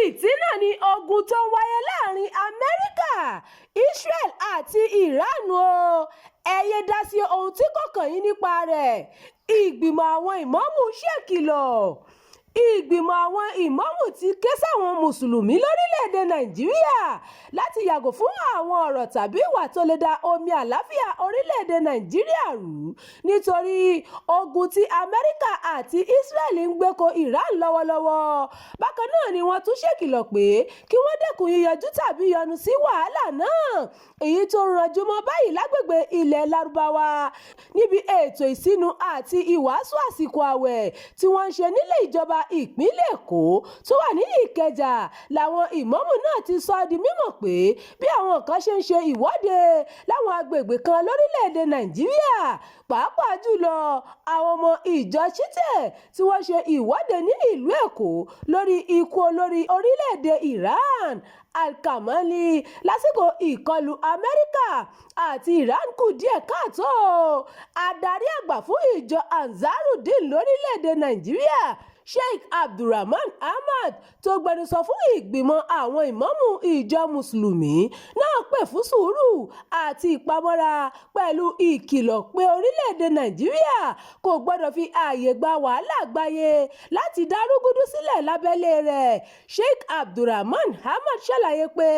Fìtínà ni ogun tó ń wáyé láàrin Amẹ́ríkà, Israel àti Iran o, ẹ yéé dá sí ohun tí kò kàn yín nípa rẹ̀, Ìgbìmọ̀ àwọn ìmáàmù ṣèkìlọ̀. Ìgbìmọ̀ àwọn ìmáàmù ti ké sáwọn Mùsùlùmí lórílẹ̀-èdè Nàìjíríà láti yàgò fún àwọn ọ̀rọ̀ tàbí ìwà tó lè da omi àlàáfíà orílẹ̀-èdè Nàìjíríà rú nítorí ogun tí Amẹ́ríkà àti Israel ń gbé ko Iran lọ́wọ́lọ́wọ́. Bákan náà ni wọ́n tún ṣèkìlọ̀ pé kí wọ́n dẹ́kun yíyọjú tàbí yọnu sí wàhálà náà, èyí tó ń ranjú mọ́ báyìí lágbègbè ilẹ̀ Lárúbáwá. Níbi ètò ìsínu àti ìwàásù àsìkò ààwẹ̀ tí wọ́n ń ṣe nílé ìjọba ìpínlẹ̀ Èkó tó wà ní Ìkẹjà làwọn ìmáàmù náà ti sọ ọ́ di mímọ̀ pé bí àwọn kan ṣe ń ṣe ìwọ́de láwọn agbègbè kan lórílẹ̀-èdè Nàìjíríà, pàápàá jùlọ àwọn ọmọ ìjọ Shiite tí wọ́n ṣe ìwọ́de ní ìlú Èkó lórí ikú olórí orílẹ̀-èdè Iran Al-Khamenei lásìkò ìkọlù Amẹ́ríkà àti Iran kù díẹ̀ káàtó. Adarí àgbà fún ìjọ Ansarudeen lórílẹ̀-èdè Nàìjíríà, Sheikh Abdulrahman Ahmad, tó gbẹnusọ fún ìgbìmọ̀ àwọn ìmáàmù ìjọ Mùsùlùmí náà, pè fún sùúrù àti ìpamọ́ra pẹ̀lú ìkìlọ̀ pé orílẹ̀-èdè Nàìjíríà kò gbọdọ̀ fi ààyè gba wàhálà àgbáyé láti dá rúgúdù sílẹ̀ lábẹ́lé rẹ̀. Sheikh Abdulrahman Ahmad ṣàlàyé pé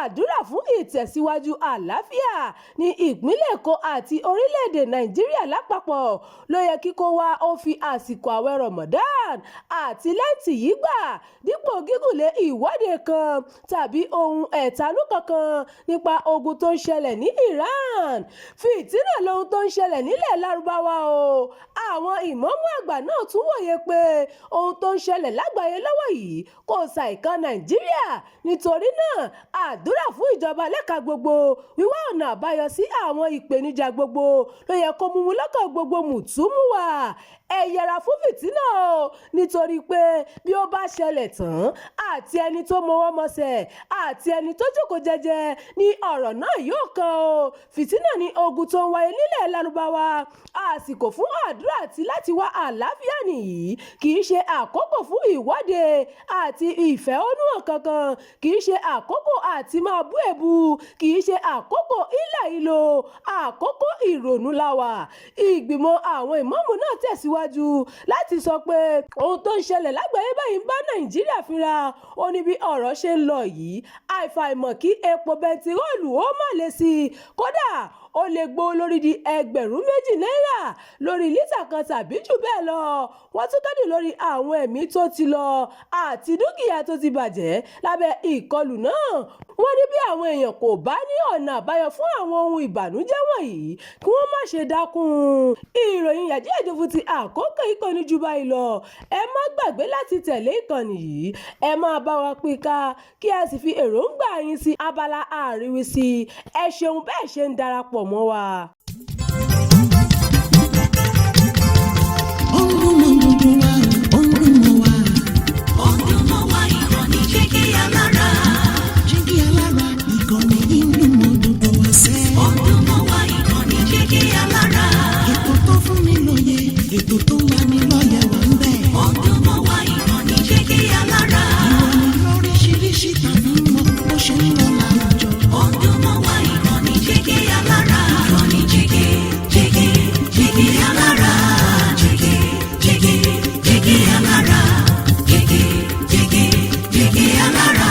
àdúrà fún ìtẹ̀síwájú àlàáfíà ní ìpínlẹ̀ Èkó àti orílẹ̀-èdè Nàìjíríà lápapọ̀ ló yẹ kí kó-wá ó fi àsìkò ààwẹ̀ Ramadan àti Lẹ́ǹtì yìí gbà dípò gígùnlé ìwọ́de kan tàbí ohun ẹ̀tanú kankan nípa ogun tó ń ṣẹlẹ̀ ní Iran. Fìtínà lohun tó ń ṣẹlẹ̀ nílẹ̀ Lárúbáwá o. Àwọn ìmáàmù àgbà náà tún wòye pé ohun tó ń ṣẹlẹ̀ lágbàáyé lọ́wọ́ yìí kò ṣàìkan Nàìjíríà, nítorí náà àdúrà fún ìjọba lẹ́ka gbogbo, wíwá ọ̀nà àbáyọ sí àwọn ìpèníjà gbogbo ló yẹ kó múmú lọ́kàn gbogbo mùtúmùwà. Ẹ yẹra fún fìtínà o, nítorí pé bí ó bá ṣẹlẹ̀ tán, àti ẹni tó mọwọ́ mọsẹ̀ àti ẹni tó jókòó jẹ́jẹ́ ní ọ̀rọ̀ náà yóò kàn o. Fìtínà ni ogun tó ń wáyé nílẹ̀ Lárúbáwá. Àsìkò fún àdúrà àti láti wá àlàáfíà nìyí, kì í ṣe àkókò fún ìwọ́de àti ìfẹ̀hónúhàn kankan, kì í ṣe àkókò àti máa bú èébú, kì í ṣe àkókò hílàhílo, àkókò ìrònú la wà. Ìgbìmọ̀ àwọn ìmáàmù náà tẹ̀síwájú láti sọ pé ohun tó ń ṣẹlẹ̀ lágbàáyé báyìí ń bá Nàìjíríà fínra. Ó ní bí ọ̀rọ̀ ṣe ń lọ yìí, àfàìmọ̀ kí epo bẹntiróòlù ó má le sí i, kódà ó lè gbówó lórí di 2,000 náírà lórí lítà kan tàbí jù bẹ́ẹ̀ lọ. Wọ́n tún kẹ́dùn lórí àwọn ẹ̀mí tó ti lọ àti dúkìá tó ti bàjẹ́ lábẹ́ ìkọlù náà. Wọ́n ní bí àwọn èèyàn kò bá ní ọ̀nà àbáyọ fún àwọn ohun ìbànújẹ́ wọ̀nyí, kí wọ́n má ṣe dákún. Ìròyìn yàjóyàjó fún ti àkókò yìí kò ní ju báyìí lọ. Ẹ má gbàgbé láti tẹ̀lé ìkànnì yìí, ẹ máa bá wa pín ká, kí ẹ sì fi èròǹgbà yín sí abala àríwísí. Ẹ ṣeun bẹ́ẹ̀ ṣe ń darapọ̀ mọ́ wa. Ó ń dún mọ́ gbogbo wa, ó ń dún mọ́ wa. Ó ń dún mọ́ wa, ìkànnì Jígí Alára. Jígí Alára, ìkànnì yìí ń dún mọ́ gbogbo wa sẹ́. Ó ń dún mọ́ wa, ìkànnì Jígí Alára. Ètò tó fún ni lóye, ètò tó ń lani lọ́yẹ̀ wà ń bẹ̀. Ó ń dún mọ́ wa, ìkànnì Jígí Alára. Ìròyìn lóríṣiríṣi tàbí mọ́ bó ṣe ń lọ láwùjọ. Ó ń dún mọ́ wa, ìkànnì Jígí Alára. Ìkànnì Jígí, Jígí, Jígí Alára. Jígí, Jígí, Jígí Alára. Jígí, Jígí, Jígí Alára.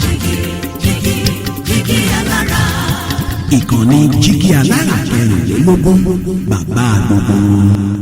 Jígí, Jígí, Jígí Alára. Ìkànnì Jígí Alára 24, bàbá gbogbo wọn.